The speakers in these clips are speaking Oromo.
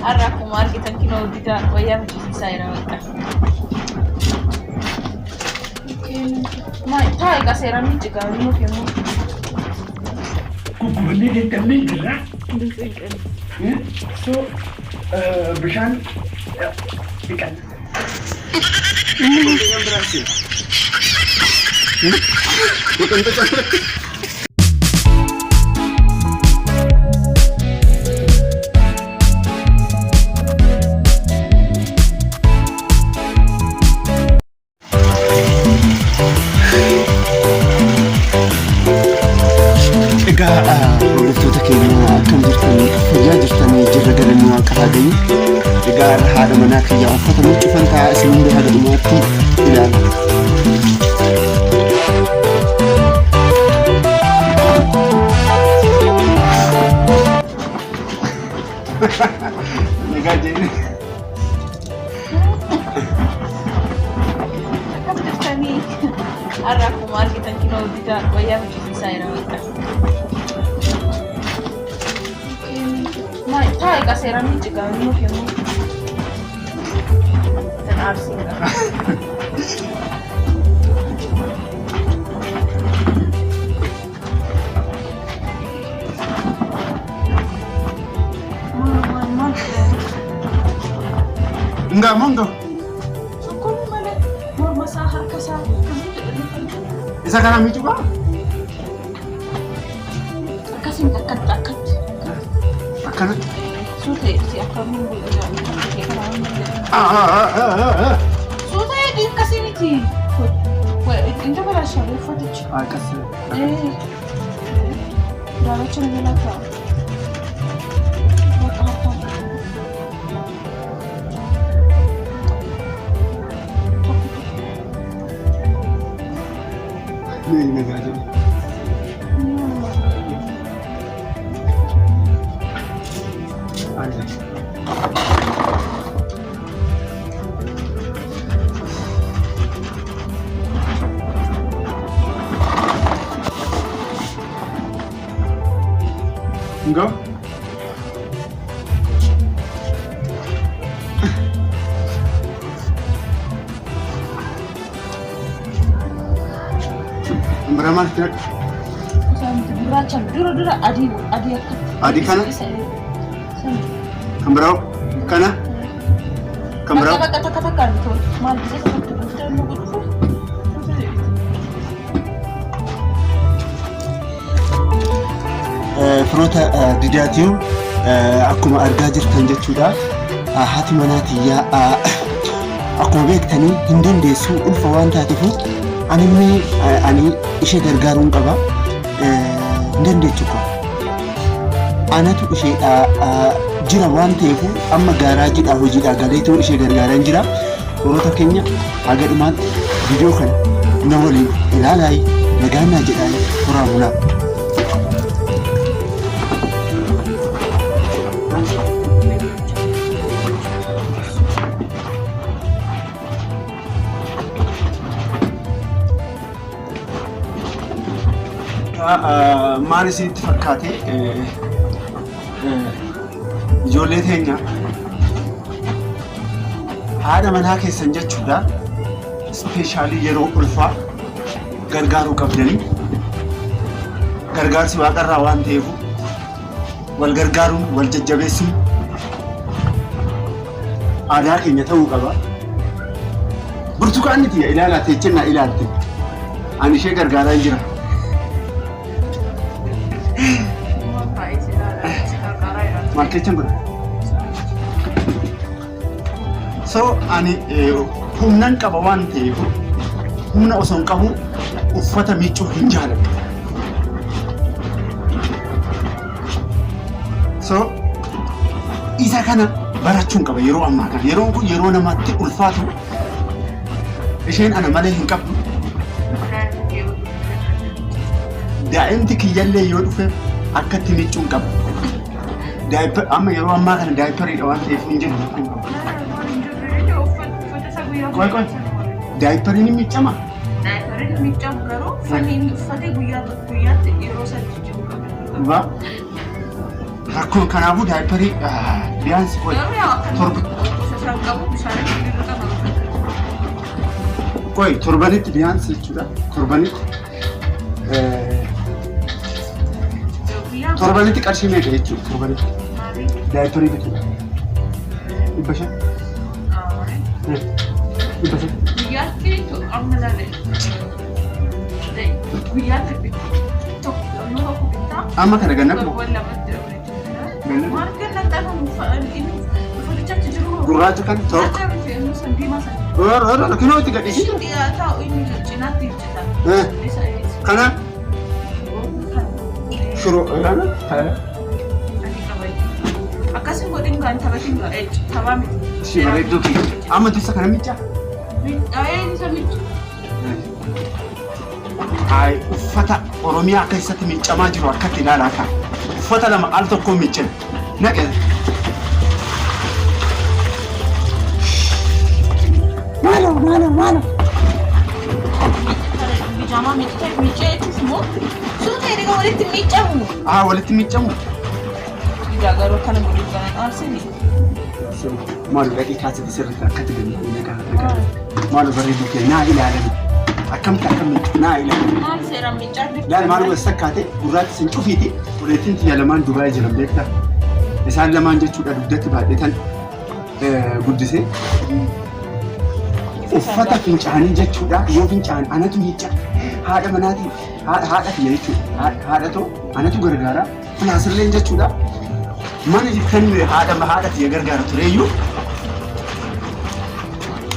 Har'a akkuma argitan kinoo Didaa wayyaa miccisiisaa jira bakka. Maal taa'e egaa seeraan micci gaa inni nuuf yommuu. Guggubannee dadhabnee jirra. So bishaan dhiqanna. Egaa hordoftoota keenya, akkam jirtanii? Fayyaa jirtanii? Jirra, galanni waaqa haa gayu. Egaa har'a haadha manaa kiyyaa uffata miiccufan ta'a. Isin hundi haga dhumaatti ilaala. Nagaa jennee. Akkam jirtanii? Har'a akkuma argitan kinoo Didaa wayyaa miccisiisaa jira bakka. Maal taa'e egaa seeraan micci gaa inni nuuf yommuu. Tan aarsiin gaa. Maal maal maal? Ngaa moo ngaa? Sukkuun malee morma isaa, harka isaa akkasitti jedhanii. Isa kana miicuu qaba? Akkasiin akkatti akkatti. Akkanatti. Suutee si akka hin Ah, ah, ah, ah, ah. Suutee akkasii miti. Inta balaashaa uffatichi. Akkas. Daalacha na jalaa ta'a. Bakka harkaan. Mee nagaa jedhe. Alle. Go. Biraa maal itti naqxa? Gurraacha dura dura, adii adii akkatti. Adii kana? Isa. Kan biraa kana? Kan biraa? Bakka takka takkaan tolu. Maal gisee tokkotti guuttee nu godhuuf. Firoota Didaatiin, akkuma argaa jirtan jechuudha. Haati manaa tiyyaa akkuma beektanii hin dandeessu, ulfa waan taateef ani immoo ani ishee gargaaruun qaba. Hin dandeechu qaba. Anatu isheedha jira waan ta'eef amma gaaraajiidhaa hojiidhaa galeetoo ishee gargaaran jira. Firoota keenya, haga dhumaatti viidiyoo kana na waliin ilaalaa, nagaan naa jedhaa, horaa bulaa. Maal isinitti fakkaate, ijoollee teenya? Haadha manaa keessan jechuudha, especially yeroo ulfaa gargaaruu qabdanii. Gargaarsi waaqarraa waan ta'eef wal gargaaruun, wal jajjabeessuun aadaa keenya ta'uu qaba. Burtukaanni tiyya ilaalaa teechennaa ilaalte, ani ishee gargaaraa hin jira. Maal keechan godha? So ani humnan qaba waan ta'eef, humna osoo hin qabu uffata miiccuu hin jaaladhu. So isa kana barachuun qaba yeroo ammaa kana. Yeroon kun yeroo namatti ulfaatu, isheen ana malee hin qabdu. Daa'imti kiyyallee yoo dhufe akka itti miiccuun qaba. Amma yeroo ammaa kana diaperiidha waan ta'eef hin jiru. Qoy qoy. Diaperiin hin miiccama. Diaperiin hin miiccamu, garuu uffanni inni uffate guyyaa tokko guyyaatti yeroo sadi jijjiiruu qaba. Dhugaa. Rakkoon kanaafuu diaperii Biyaansi qoy. Garuu yaa akka Torba. Qoshashaan qabu bishaan irra qaba. Qoy torbanitti biyaansi jechuudha. Torbanitti. Guyyaa Torbanitti qarshii meeqa jechuudha torbanitti? maalii? Diaperii bituudha. 500. 500. Guyyaatti amma laale. Guyyaatti tokko tokko bittaa. Amma kana ganna kuma. Torban lamatti Ganna. Maal ganna xanuun inni uffatichachi jiru. Gurraacha kan tokko. Kinoo itti gadhiisi. Cinaatti hojjeta. Kana shiroo. Akkasin godhin kan taphatin taphaa miti. Si bareedduu kiyya. Amma dursa kana miicaa? Isa miicu. Ay, uffata Oromiyaa keessatti miicamaa jiru akkatti ilaalaa kan. Uffata lama al tokko miiccan. Naqe. Maalo, maalo, maalo. Bijaamaa miicitee miiceetis moo suuta erga walitti miicamu. Ah, walitti miicamu. Ijaa garuu akkana godhuuf kana dhaarsini. Maalo daqiiqaa sadi sirriitti akkatti gadi nagaa nagaa. Maalo bareedduu kee naa ilaalani. Akkamitti akka miiccu naa ilaalani. Maal seeraan miicaa Laal maal gosa sakkaate gurraatti sin cufiiti. Odeettiin tiyya lamaan Dubaay jiran beektaa. Isaan lamaan jechuudha dugdatti baadhetan guddisee. Uffata fincaanii jechuudha yoo fincaan anatu miicca. Haadha manaatii haadha kiyya jechuudha. Haadha too anatu gargaara. Filaasirleen jechuudha. Mana kan haadha kiyya gargaara tureeyyuu.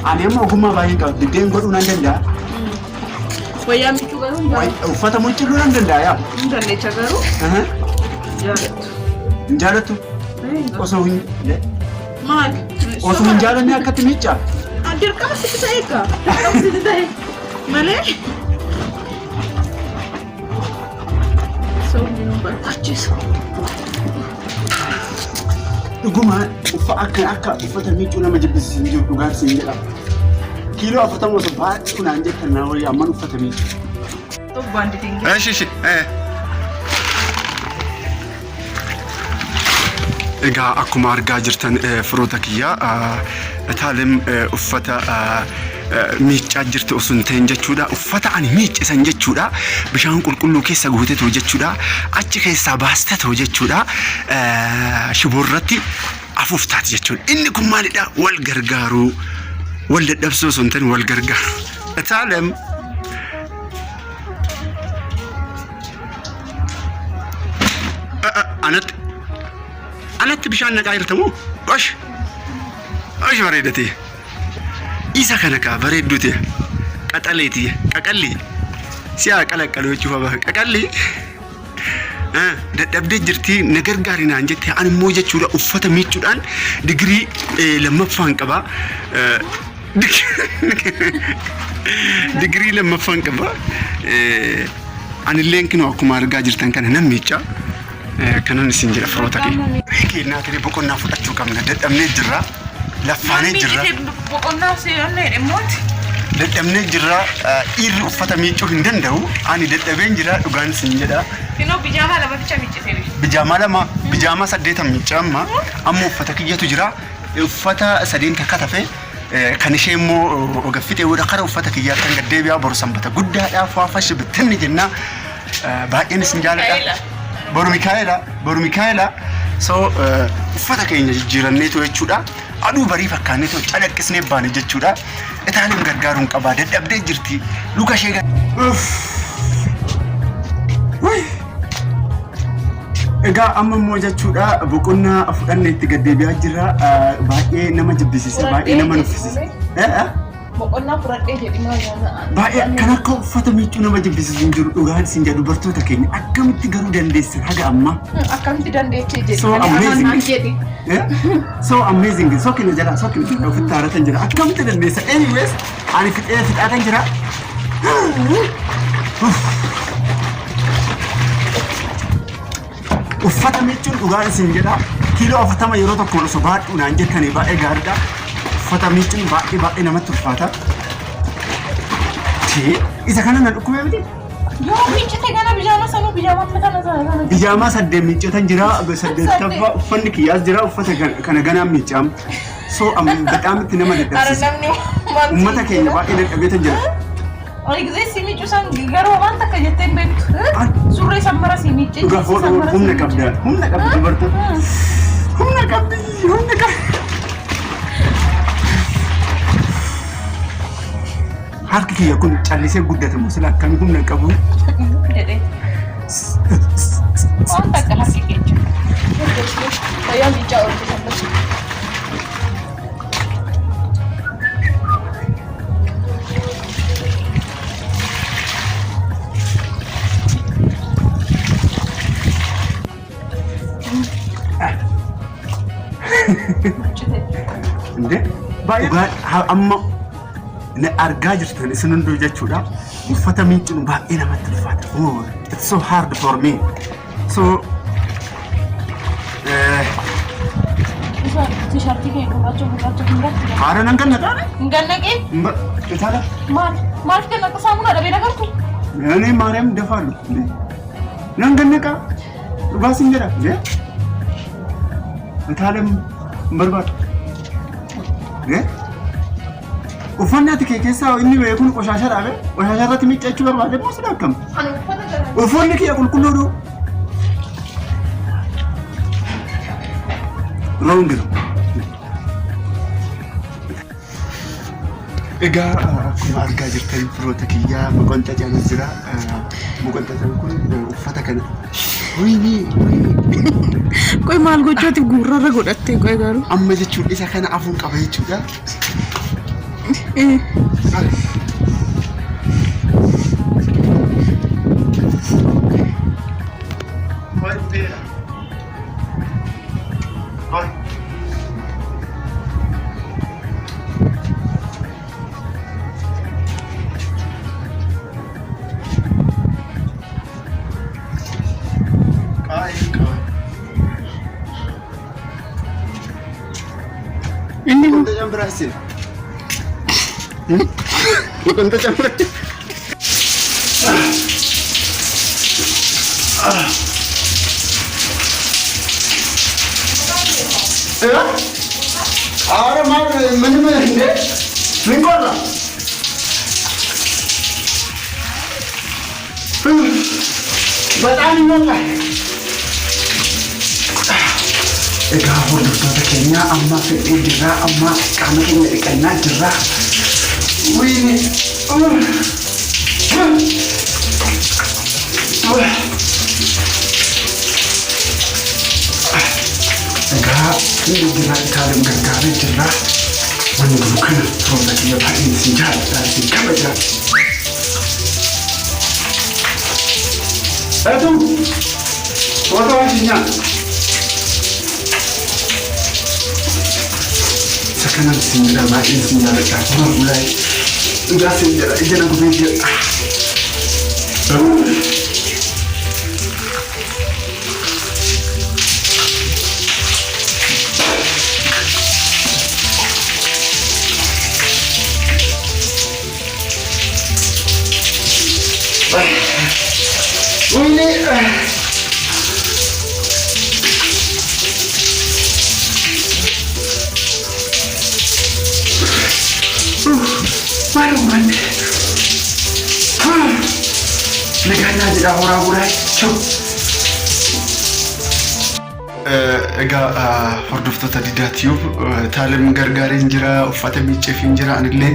Ani amma ogummaa baay'ee qaba. Biddeen godhuu nan danda'a. Wayyaa miicuu garuu hin jaallattu. Uffata miiccuu nan danda'a yaa. Hin dandeecha garuu jaallattu. Hin jaallattu? Osoo hin Maal? Osoo hin jaalanne akkatti miiccaa? Dirqama sitti ta'e egaa. Dirqama sitti ta'e malee. Soomni nu barbaachisu. Dhuguma akka uffata miiccuu nama jibbisiisu hin jiru dhugaan siin jedhama. Kiiloo 40 osoo baay'ee naan jettan naa wayyaa amman uffata miiccu. Tokko እሺ እሺ Egaa akkuma argaa jirtan firoota kiyyaa Itaalem uffata miiccaa jirti osoo hin ta'in jechuudha. Uffata ani miiccisan jechuudha. Bishaan qulqulluu keessa guutetu jechuudha. Achi keessaa baastetu jechuudha. Shiboorratti afuuftaati jechuudha. Inni kun maalidha? Wal gargaaruu. Wal dadhabsuu osoo hin ta'in wal gargaaru. Itaalem anatti bishaan naqaa jirta moo? Osh! Osh bareedate. Isa kana kaa bareeddute. Qaxaleeti. Qaqalli. Si haa qalaqqalu jechuuf abaa. Qaqalli. Dadhabdee jirti na gargaari naan jette ani immoo jechuudha uffata miicuudhaan digirii lammaffaan qaba. Digirii lammaffaan qaba. Anilleen kinoo akkuma argaa jirtan kana nan miicca. Kanan isin jedha firoota kee. Kennaa ture boqonnaa fudhachuu qabna. Dadhabnee jirra. Laffaanee jirra. Boqonnaa seeraan immooti. Dadhabnee jirra. Dhiirri uffata miiccuu hin danda'u. Ani dadhabeen jira dhugaan isin jedha. Kinoo bijaamaa lama bicha miiccitee bicha. Bijaamaa lama bijaamaa saddeetan miicca amma amma uffata kiyyatu jira. Uffata sadeen takka tafe kan ishee immoo ogaffitee booda kara uffata kiyyaa kan gaddeebi'aa boru sanbata guddaadhaaf waafashi bittinni jenna. Baay'een isin jaaladha. Boru Mikaa'ela boru Mikaa'ela so uffata keenya jijjiiranneetu jechuudha. Aduu barii fakkaanneetu calaqqisnee baane jechuudha. Itaaliin gargaaruun qabaa dadhabdee jirti. Luka ishee Egaa amma immoo jechuudha boqonnaa fudhannee itti gaddeebi'aa jirra. Baay'ee nama jibbisiisa, baay'ee nama nuffisiisa. Boqonnaa fudhadhee jedhi maal nyaata? Baay'ee kan akka uffata miiccuu nama jibbisiisu hin jiru dhugaan isin jedhu dubartoota keenya akkamitti garuu dandeessan haga ammaa. Akkamitti dandeechee jedhi. So amazing. Jedhi. So amazing. So kina jala, so kina jala ofitti haaratan jira. Akkamitti dandeessan? Anyways, ani fixee fixaatan jira. Uffata miicuun dhugaan isin jedha. Kiiloo 40 yeroo tokkoon osoo baadhu naan jettanii baay'ee gaariidha. Uffata miicuun baay'ee baay'ee namatti ulfaata. Isa kana na dhukkubee miti? Yoo miiccite gana bijaama sanuu bijaama kana sana. Bijaamaa saddeet miiccatan jira. Saddeettaffaa uffanni kiyyaas jira. Uffata kana ganaan miiccam. So በጣም itti nama Ara dadhabsiisa. namni maal Uummata keenya baay'ee dadhabeetan jira. Ani gisee si miiccu san garuu waan takka jettee hin beektu. Surree san mara si miicce. Dhugaa humna qabda. Humna qabdi dubartoota. Humna qabdi. Humna qabdi. Harki kiyya kun callisee guddate moo sila akkamii humna qabu? Jedhee. Waan takka harki keessa. Wayyaa miiccaa oolchu san. እንዴ dhugaa amma na argaa jirtan isin hunduu jechuudha. Uffata miicuun baay'ee namatti ulfaata. Oh, it's so hard for me. So Tishartii kee gurraacha gurraacha hundatti. Haara nan gannaqaane? Hin gannaqin. Itaala. Maal? Maaliif gannaqa saamunaa dhabee nagartu? እኔ ማርያም ደፋሉ nan gannaqa dhugaa sin jedha እንዴ itaalem hin barbaadu. Uffanni ati kee keessaa inni beekun qoshaasha dhaabe qoshaasha irratti miiccachuu barbaade moo sila akkam? Ani uffata gara. Uffanni kiyya qulqulluudhu. Wrong ነው. Egaa akkuma argaa jirtan firoota kiyyaa moqonxacaan jira. Moqonxacaan kun uffata kana. Wayinii wayinii. Qoy maal gochuutiif gurrarra godhattee qoy garuu. Amma jechuun isa kana afuun qaba jechuudha. Inni Moqonxacaan biraa isin. Moqonxacaan biraa. ኧረ ማን ምንም እንዴ ምን ቆራ በጣም ይሞቃል። Egaa hordoftoota keenya amma fedhee jirra, amma qaama keenya dhiqannaa jirra. Wayini. Egaa inni jira itaaleen gargaaree jirra. Wanni jiru kana firoota kiyya baay'een isin jaalladha, isin kabaja. Etu, wata waan Isa kanan isin jedha baay'een isin jaalladha. Kuma bulaa dhugaa isin jedha ija na gubee jira. Wayne. Maal Nagaan jedhaa horaa bulaa jechuun. Egaa hordoftoota Didaa Tube taalem gargaareen jira, uffata miicceefiin jira, anillee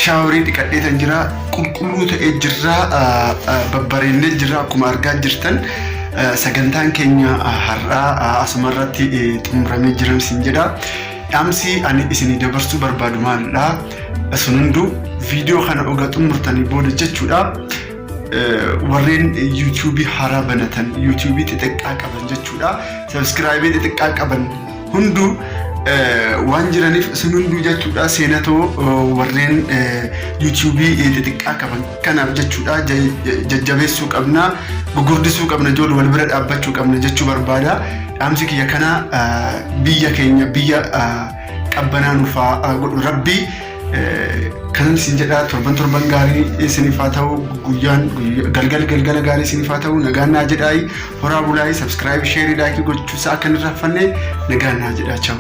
shaaworii dhiqadheetan jira, qulqulluu ta'ee jira, babbareennee jira akkuma argaa jirtan. Sagantaan keenya har'aa asumarratti xumuramee jiran isin jedha. Dhaamsi ani isinii dabarsuu barbaadu maalidha? Isin hunduu viidiyoo kana ogaa xumurtanii booda jechuudha. Warreen yuutuubii haaraa banatan, yuutuubii xixiqqaa qaban jechuudha. Subscribe xixiqqaa qaban hunduu waan jiraniif isin hunduu jechuudha seenatoo warreen yuutuubii xixiqqaa qaban kanaaf jechuudha jajjabeessuu qabna, gurguddisuu qabna, ijoollee wal bira dhaabbachuu qabna jechuu barbaada. Dhaamsi kiyya kana biyya keenya biyya qabbanaa nuuf haa godhu rabbi. Kanan isin jedhaa, torban torban gaarii isiniif haa ta'u, guyyaan galgala galgala gaarii isiniif haa ta'u. Nagaan naa jedhaayi, horaa bulaayi. Subscribe, share, like gochuusaa akka hin irraanfanne. Nagaan naa jedhaa, ciao.